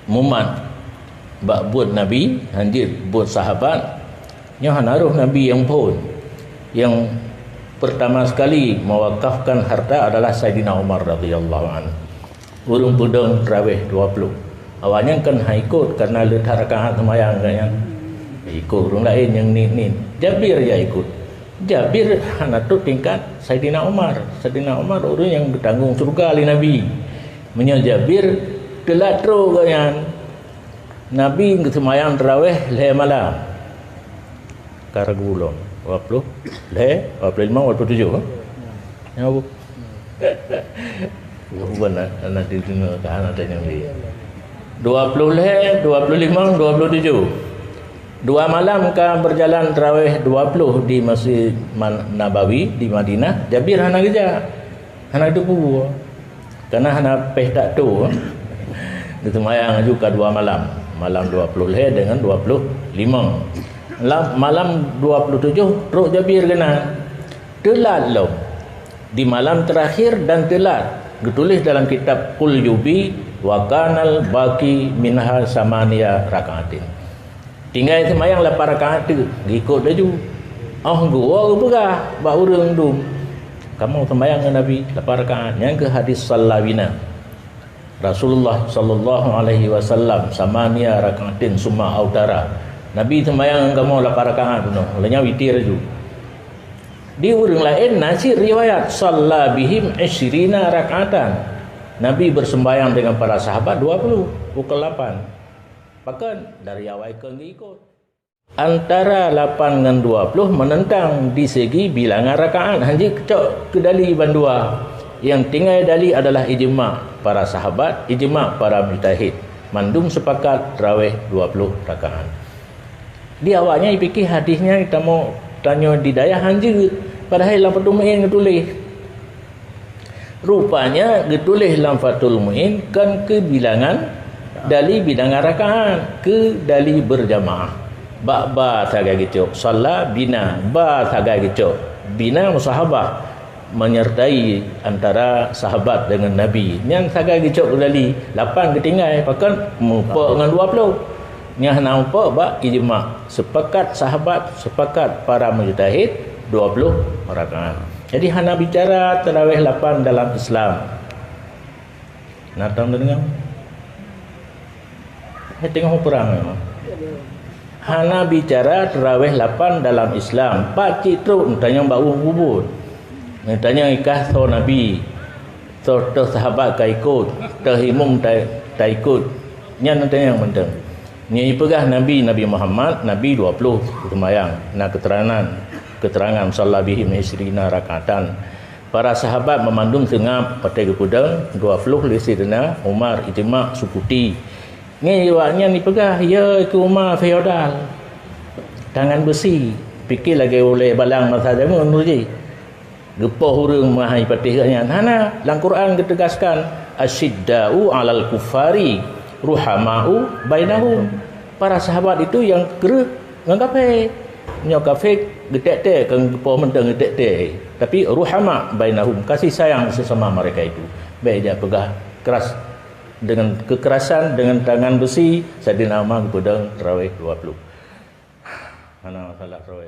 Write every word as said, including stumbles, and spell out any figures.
Mumat bak buet Nabi, hanjeuet buet sahabat, nyoe hana roh Nabi nyang phon. Nyang pertama sekali mewakafkan harta adalah Saidina Umar radhiyallahu anhu. Ureuëng peudong tarawih dua puluh. Awaknyan kan han ikot karena le that rakaat seumayang gobnyan. Ikot ureuëng laén nyang niet-niet. Jabir jak ikot. Jabir hana trok tingkat Saidina Umar. Saidina Umar ureuëng nyang geutanggong syeuruga lé Nabi. Meunyoe Jabir teulat trok gobnyan, Nabi geuseumayang tarawih lhée malam. Ka ragu lom, dua puluh lhée, dua puluh limong, dua puluh tujoh, eh? Nyang abu. Bukan na-, na di dunia ka hana tanyong lé. Dua puluh lhée, dua puluh limong, dua puluh tujoh. Dua malam ka berjalan tarawih dua puluh di Masjid Man-, Nabawi di Madinah, Jabir hana geujak. Hana geuteupeue. Karena hana péh that tu. Geuseumayang laju ka dua malam. Malam dua puluh lhée dengan dua puluh limong. Lam-, malam dua puluh tujoh trok Jabir keunan. Teulat lom. Di malam terakhir dan teulat. Geutuléh dalam kitab Quljubi, "Wa kanal baqi minha samaniya rakaatin." Tinggai seumayang lapan rakaat teuk, geuikot laju. Óh geuwoe geupeugah bak ureuëng dum, "Kamoe seumayang ngon Nabi lapan rakaat." Nyan keuh hadis shalla bina. Rasulullah sallallahu alaihi wasallam samaniya rakaatin summa autara. Nabi seumayang ngon kamoe lapan rakaat bunoe, lheueh nyan witir laju. Di ureuëng laén na cit riwayat, "Shalla bihim isyrina rakaatan." Nabi bersembahyang dengan para sahabat dua puluh, bukan lapan. Pakon? Dari awai keu geuikot. Antara lapan ngon dua puluh menentang di segi bilangan rakaat, hanjeuet cok keu dali bandua. Nyang tinggai dali adalah ijma para sahabat, ijma para mujtahid. Mandum sepakat tarawih dua puluh rakaat. Di awaknyan jipike hadis nyan tamoe tanyoe di dayah hanjeuet, padahai lam Fathul Muin geutuléh. Rupanya geutuléh lam Fathul Muin kon keu bilangan dali bilangan rakaat, keu dali berjamaah. Bak ba sagai geucok, shalla bina, ba sagai geucok, bina musahabah, menyertai antara sahabat dengan Nabi. Nyan sagai geucok keu dali, lapan geutinggai, pakon muphom ngon dua puluh. Nyan hana muphom bak ijma. Sepakat sahabat, sepakat para mujtahid, dua puluh rakaat. Jadi hana bicara tarawih lapan dalam Islam. Na tom deungoe? Hai teungoh perang memang. Hana bicara tarawih lapan dalam Islam. Pat cit trok neutanyong bak ureuëng bubon. Neutanyong i kah soe Nabi, soe toh sahabat ka ikot, toh imum ta-, ta ikot. Nyan neutanyong mantong. Nyan jipeugah Nabi, Nabi Muhammad, Nabi dua puluh seumayang, na keterangan, keterangan shalla bihim isyrina rakaatan. Para sahabat meumandum seungab watée geupeudong dua puluh lé Saidina Umar, ijma Sukuti. Nyan awaknyan jipeugah, "Ya, keu Umar feodal, tangan beusi, pike lagée ulée balang masa jameun ureuëng jih." Geupoh ureuëng meuhai patéh geuh nyan. Hana, lam Quran geutegaskan, "Asyidda'u 'alal kuffari, ruhama'u bainahum." Para sahabat itu nyang kreueh ngon kafé. Nyoe kafé geutek-tek, kon geupoh mantong geutek-tek. Tapi ruhama bainahum, kasih sayang sesama mereka itu. Bék jak peugah keras, dengan kekerasan, dengan tangan besi, Saidina Umar geupeudong tarawih dua puluh. Hana masalah tarawih.